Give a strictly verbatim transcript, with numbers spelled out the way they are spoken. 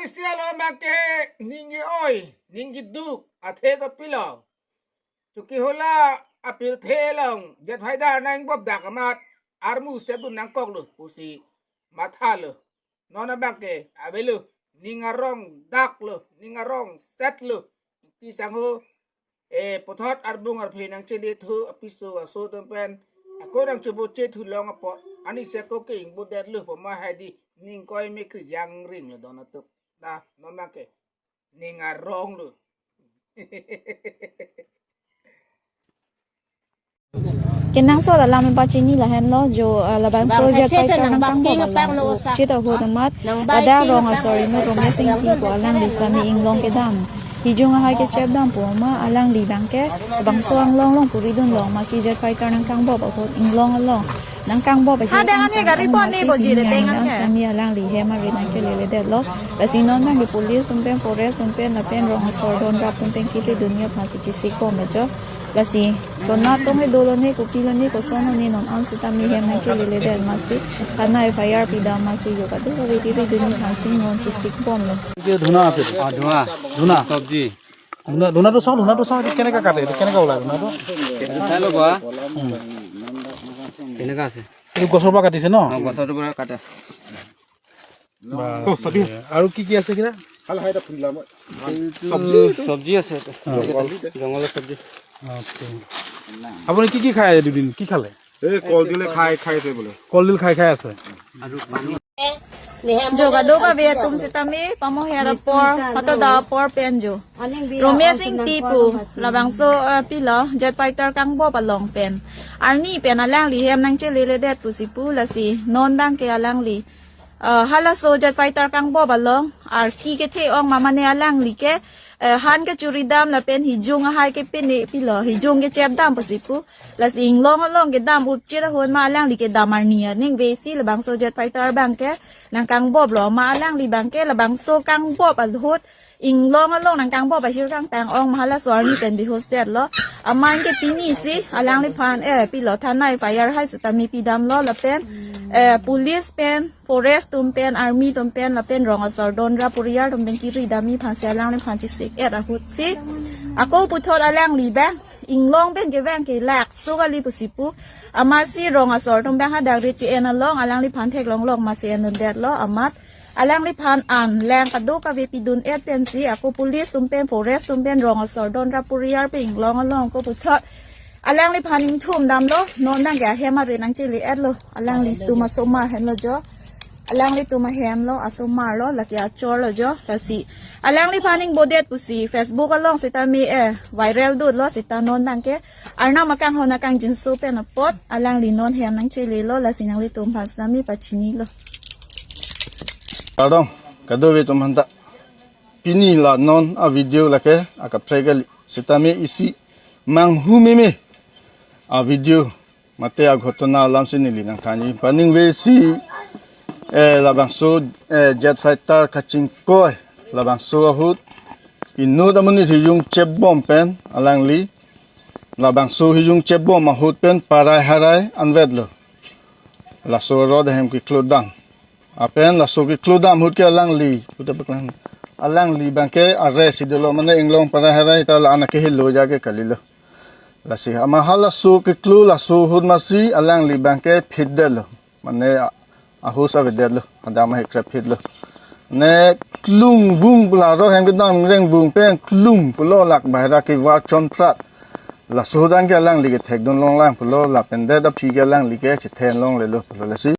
Isi along abangke ning ke-oi, ning keduk, athe kopilo. Chokihola apirthe along jet fighter nangbob dak amat armu step dun nangkoklo pusi mathalo. Non abangke avelo, ning arong daklo, ning arong setlo. Ti sangho, eh, puthot arbung arphe nangchelethu apiso aso atum pen ako nangchoboche thu long apot, ani se ako ke ingbodetlo poma hadi ning koi mekri jangring lo don atum. Ta non abangke ning aronglo. Kenangsot alam pachini lahenlo jo, ah, labangso jet fighter nangkangbom alang uchit ahut amat ladak rong asor inut Romesh Ingti pu alangli sitame inglong kedam, hijung ahai kechepdam pu amat alangli abangke labangso anglong along puri dunlo amatsi jet fighter nangkangbom ahut inglong along nangkangbom ahut. Ha, dengan ye gari pon ne boji de tengan ke. Sitame alangli hem arit nangcheleledetlo. Lasi non abangke police atum pen, forest atum pen lapen rong asor donrap atum pen kiri dunji aphansi chesikbomlo jo. Lasi chona tong he dolo ne, kopilo ne, koson ne, non an sitame hem nangcheleledet amatsi thana F I R pidam amatsi jo kadokave kiri dunji aphansi non chesikbomlo. ये धुना है फिर। हाँ, धुआं। धुना। सब्जी। ধুনা, ধুনাটো চাওঁ, ধুনাটো চাওঁ, এইটো কেনেকে কাটে, এইটো কেনেকে ওলায় ধুনাটো? এইটো চাই ল'ব, হা? উম। কেনেকা আছে? এইটো গছৰ পৰা কাটিছে ন? অ, গছৰ পৰা কাটা। বাহ। অ, চাবি। আৰু কি কি আছে কিনা? এইটো চব্জি এইটো। চব্জি আছে এইটো। অ। জংঘলৰ চব্জি। অ'কে। আপুনি কি কি খায় দুদিন? কি খালে? এই কলডিলে খাই, খাই আছে বোলে। কলডিল খাই খাই আছে। আৰু পানী। Jo kadokave atum sitame pamoher apor, phatta da apor pen jo Romesh Ingti pu labangso, ah, pilo jet fighter kangbom along pen arni pen alangli hem nangcheleledet pusi pu, lasi non abangke alangli, ah, halaso jet fighter kangbom along arki kethe-ong ma mane alangli ke, eh, han kechuri dam lapen hijung ahai kepine pilo, hijung kechepdam pusi pu. Lasi inglong along kedam uchit ahut ma alangli kedam arni aningve si labangso jet fighter abangke nangkangbomlo ma alangli abangke labangso kangbom ahut inglong along nangkangbom ahir kangtang-ong ma halaso arni pen bihusdetlo. Amat ke pini si alangliphan, eh, pilo thana F I R hai sitame pidamlo lapen, eh, police pen, forest atum pen, army atum pen lapen rong asor donrap puriar atum pen kiri damji aphansi alangliphan chesik-et ahut si ako puthot alangli abang inglong pen kevang ke lakso kali pusi pu. Amatsi rong asor atum abang hadak rit ke-en along alangliphan theklonglok amatsi endundetlo amat alangliphan an lang kadokave pidun-et pensi ako police atum pen, forest atum pen, rong asor donrap puriar pen inglong along ako puthot alangliphan ingthum damlo, non abangke ahem arit nangchele-etlo, alanglitum asomar henlo jo. Alanglitum ahemlo, asomarlo, lake achorlo jo, lasi alangliphan ingbodet pusi Facebook along sitame, eh, viral dotlo sita non abangke arnam akanghon akangjinso pen apot alangli non hem nangchelelo, lasi nanglitum aphan sitame pachinilo. Kardom, kadokave atum aphanta. Pini la non a-video lake akaprek kali. Sitame isi manghu meme a-video mate aghotona alamsi neli nangthanji. Paningve si, eh, labangso, eh, jet fighter kachingkoi labangso ahut inut amonit hijung chepbom pen alangli labangso hijung chepbom ahut pen parai harai anvetlo. Laso rod ahem keklo dam. Lapen laso keklo dam ahut ke alangli, puta paklang. Alangli abangke arrest si dolo mane inglong parai harai ta la-an akehelo aja ke kalilo. Lasi ama halaso keklo laso ahut masi alangli abangke phitdetlo. Mane a-, ahus avedetlo. Adam ahe krep phitlo. Ne klung vung pu la rod ahem kedam ingreng vung pen klung pulo lak bahira kevar chonprat. Laso ahut anke alangli kethekdun longlang pulo lapen det aphi ke alangli ke chethen longlelo pulo lasi.